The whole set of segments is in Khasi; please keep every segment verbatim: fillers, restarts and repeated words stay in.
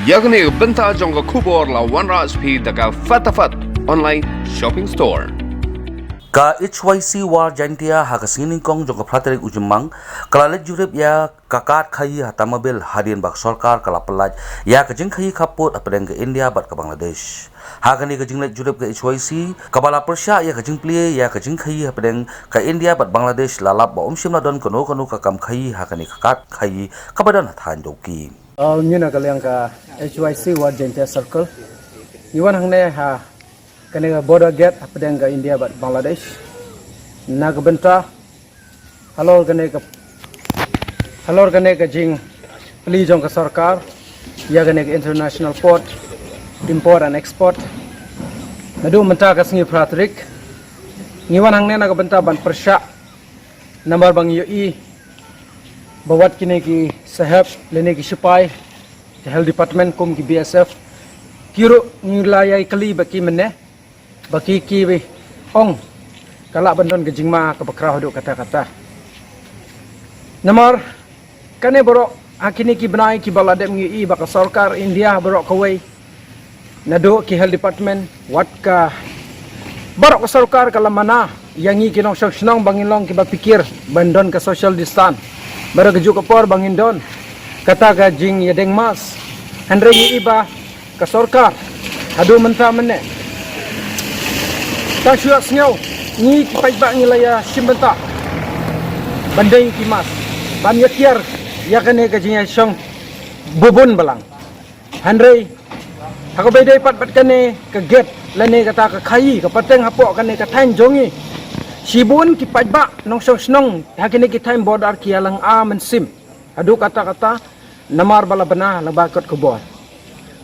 Ïa kane ka bynta jong ka khubor la wanrah sha phi da ka Fatafat Online Shopping Store. Ka H Y C War Jaintia ha ka sngi nyngkong jong ka phra tarik u Jymmang ka la leit jurip ïa ka kad khaïi ha Tamabil hadien ba ka sorkar ka la pyllait ïa ka jingkhaïi khappud hapdeng ka India bad ka Bangladesh. Ha kane ka jingleit jurip ka H Y C kaba la pyrshah ïa ka jingplie ïa ka jingkhaïi hapdeng ka India bad Bangladesh la lap ba um shym la don kano kano ka kam khaïi ha kane ka kad khaïi kaba don ha thaiñ Dawki. Al ngi na ka liang ka H Y C War Jaintia Circle. Ngi wan hangne ha kane ka border gate hapdeng ka India bad Bangladesh. Na ka bynta halor kane ka halor kane ka jingplie jong ka sorkar ïa kane ka international port, import and export. Naduh mynta ka sngi phra tarik ngi wan hangne na ka bynta ban pyrshah namar ba ngi ïohi ba wat kine ki sahep lane ki sipai ka health department kum ki B S F ki ruh ngi la ïai kylli ba ki mynne ba ki ki ong ka lah ban don ka jingma kaba khraw haduh katta katta. Namar kane baroh ha kine ki bnai kiba la dep ngi ïohi ba ka sorkar India baroh kawei naduh ki health department wat ka baroh ka sorkar ka la mana ïa ngi ki nongshong shnong ba ngin long kiba pyrkhat ban don ka social distance. Baroh ka juk ka por ba ngin don kata ka jingïadeng mask. Hynrei ngi ïohi ba ka sorkar haduh mynta mynne tang shu ïa sngew ngi ki paidbah ngi la ïa shim bynta ban deng ki mask ban ïa kiar ïa kane ka jingïashong bun bun balang. Hynrei ha kaba ïadei pat bad kane ka gate lane kata ka khaïi ka pateng hapoh kane ka thaiñ jong ngi, shibun ki paidbah nongshong shnong ha kine ki thaiñ border ki ïalang a mynsiem haduh katta katta namar ba la bna la ba kot khubor.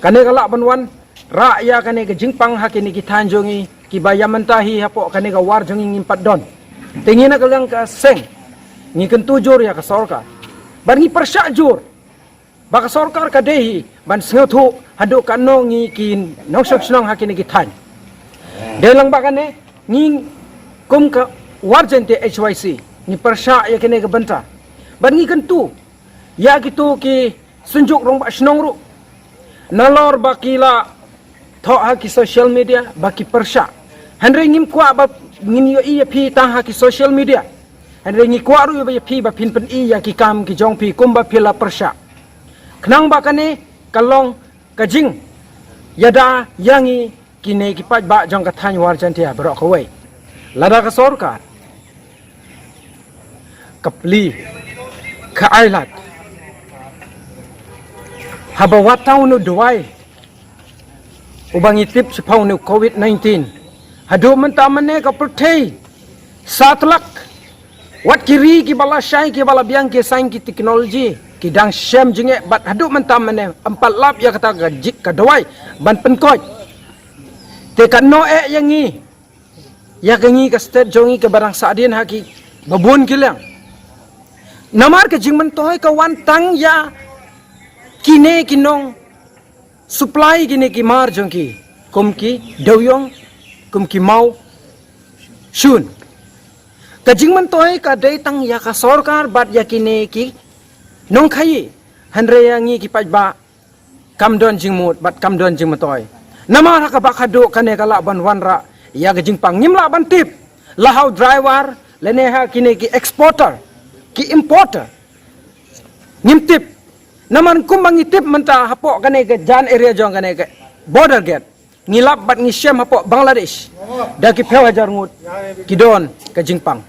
Kane ka lah ban wanrah ïa kane ka jingpang ha kine ki thaiñ jong ngi kiba ïa mynta hi hapoh kane ka war jong ngi ngim pat don. Te ngi na ka liang ka seng ngi kyntu jur ïa ka sorkar bad ngi pyrshah jur ba ka sorkar ka dei hi ban sngewthuh haduh katno ngi ki nongshong shnong ha kine ki thaiñ. Dei lang ba kane ngi kum ka War Jaintia H Y C ngi pyrshah ïa kine ki bynta bad ngi kyntu ïa kito ki synjuk rangbah shnong ruh nalor ba ki la thoh ha ki social media ba ki pyrshah. Hynrei ngim kwah ba ngin ïohi ïa phi tang ha ki social media. Hynrei ngi kwah ruh ïa phi ba phin pyni ïa ki kam ki jong phi kumba phi la pyrshah. Khnang ba kane ka long ka jingïada ïa ngi kine ki paidbah jong ka thaiñ War Jaintia baroh kawei. Lada ka sorkar ka plie ka ailad haba wat tang u dawai uba ngi tip shaphang u covid nineteen. Haduh mynta mynne ka pyrthei satlak wat ki ri kiba lashai kiba la biang ki saiñ ki teknoloji ki dang shem jingeh bad haduh mynta mynne ym pat lap ïa kata ka jik ka dawai ban pynkoit. Te katno eh ïa ngi ïa ka ngi ka state jong ngi kaba dang sahdien ha ki babun ki liang. Namar ka jingmyntoi ka wan tang ïa kine ki nong supply kine ki mar jong ki kum ki dewiong kum ki maw shun. Ka jingmyntoi ka dei tang ïa ka sorkar bad ïa kine ki nongkhaïi. Hynrei ïa ngi ki paidbah kam don jingmut bad kam don jingmyntoi. Namar ha kaba khadduh kane ka lah ban wanrah ïa ka jingpang ngim lah ban tip la ha u driver lane ha kine ki exporter ki importer. Ngim tip. Namar kumba ngi tip mynta hapoh kane ka jan area jong kane ka border gate ngi lap bad ngi shem hapoh Bangladesh da ki phew hajar ngut ki don ka jingpang.